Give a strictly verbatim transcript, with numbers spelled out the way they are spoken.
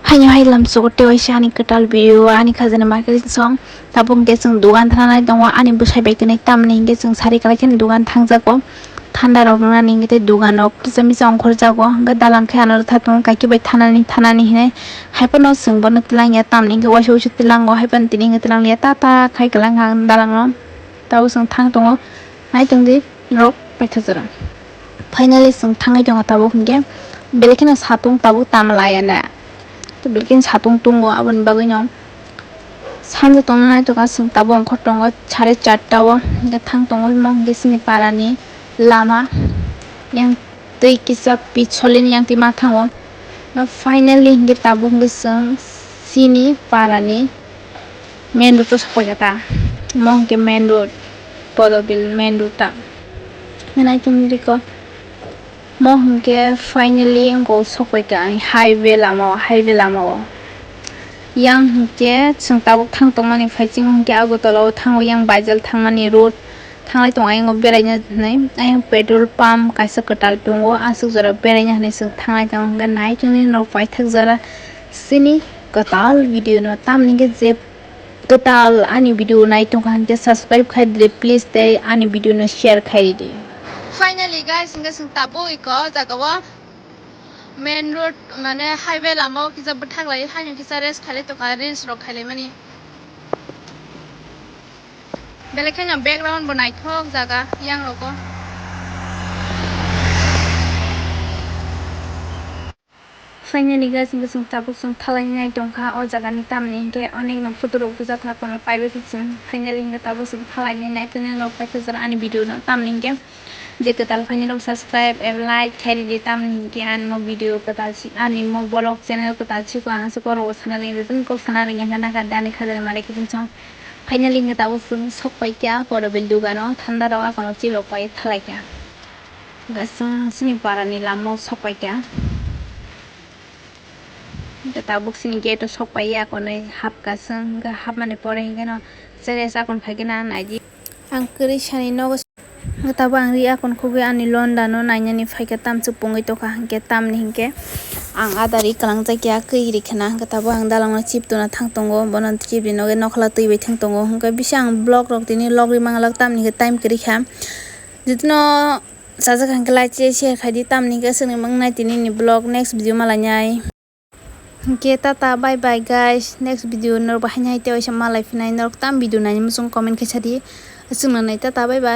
Haino hai lamsogo tei waisa ani kwtal video, ani khajani market song. Tabuk hwnkhe chwng dugan thangnai tongo, ani bwsai bai kwnwi tamni hwnkhe chwng sari kwlai kheno dugan thangjago. Thanda rok rwnani hwnkhe tei dugan rok kisa misa ongkhorjago, hwnkhe dalang khe ano rwtha tongo, kaiki bai thanani thanani hinwi. Haiphano chwng bono twlang ya, tamni hwnkhe waisa waisa twlango, haiphano tini hwnkhe twlang ya, ta ta khai kwlangkha ang dalangno. Tabuk chwng thang tongo, nai tongdi norok paithago jora. Finally chwng thangwi tongo tabuk hwnkhe, belai kheno satung tabuk tama laiya na. Belai kheno satung tongo, aboni bagwino sanja tongna naitokha chwng tabuk ongkhor tongo sare charta o, hwnkhe thang tongo omo hwnkhe chini parani lama, yang twi kisa pitsolini yang twi mathango. Finally hwnkhe tabuk hwnkhe chwng chini parani main road o sokphaikha ta. Omo hwnkhe main road, Bodobil main road ta. Nai tongdi kho. Omo hwnkhe finally wngkha o sokphaikha ang highway lama o, highway lama o. Yang hwnkhe chwng tabuk thang tongmani phaising hwnkhe Agartala o thango, yang Baijal thangmani road. Thanglai tongo ayang o beraina hinwi. Ayang petrol pump kaisa kwtal tongo, aswk jora beraina hinwi chwng thanglai tongo. Hwnkhe nai tongdi norok paithak jora chini kwtal video no. Tamni hwnkhe je kwtal ani video nai tongkha hwnkhe subscribe khai di please, tei ani video no share khai di. Finally guys, hwnkhe chwng tabuk iko jaga o main road mane highway lama o kisa bwthak lai, haino kisa rest khailai tongkha, reels rok khailai mani. Belai kheno background bo naithok jaga yang rogo. Finally guys, hwnkhe chwng tabuk chwng thalai nai tongkha o jaga ni, tamni hwnkhe onek no photo rok bujak na kono paibai khe chwng finally hwnkhe tabuk chwng thalai nai nai tongni rok paithak jora ani video no, tamni hwnkhe je kwtal phaini rok subscribe eba like khai ridi, tamni hwnkhe ani mo video kwtal si ani mo vlog channel kwtal si ko ang se koro o sana ring ring kok sana ring hwnkhe nang kha dani khajani malik khe chwng. Finally hwnkhe tabuk chwng sok pai kha Bodobil dugano, thanda rok akono chip rok pai thalai kha. Hwnkhe chwng chini para ni lama o sok pai kha. Hwnkhe tabuk chini gate o sok pai ya, akono hap kha chwng, hwnkhe hapmani pore hwnkhe no chere chakon phai khe na naidi. Ang kwrwi sani nogo. Hwnkhe tabuk ang ri akon khugwi ani londa no nainani phaikha, tamswk pungwi tongkha hwnkhe, tamni hwnkhe ang ada ri kwlangjak ya, kwi ri khna. Hwnkhe tabuk ang dalangno chip tuna thang tongo, bono chip ni nokhe nokhola twi bai thang tongo. Hwnkhe bisi ang vlog rok tini logri manglak, tamni hwnkhe time kwrwi kha. Jotono chajak hwnkhe like, share khai di, tamni hwnkhe swngwi mangnai tini ni vlog, next video malainai. Hwnkhe tata, bye bye guys, next video norok bo haino hai tei waisa malai phinai, norok tam video naini muchung comment khe sa di, aswk nanai, tata, bye bye.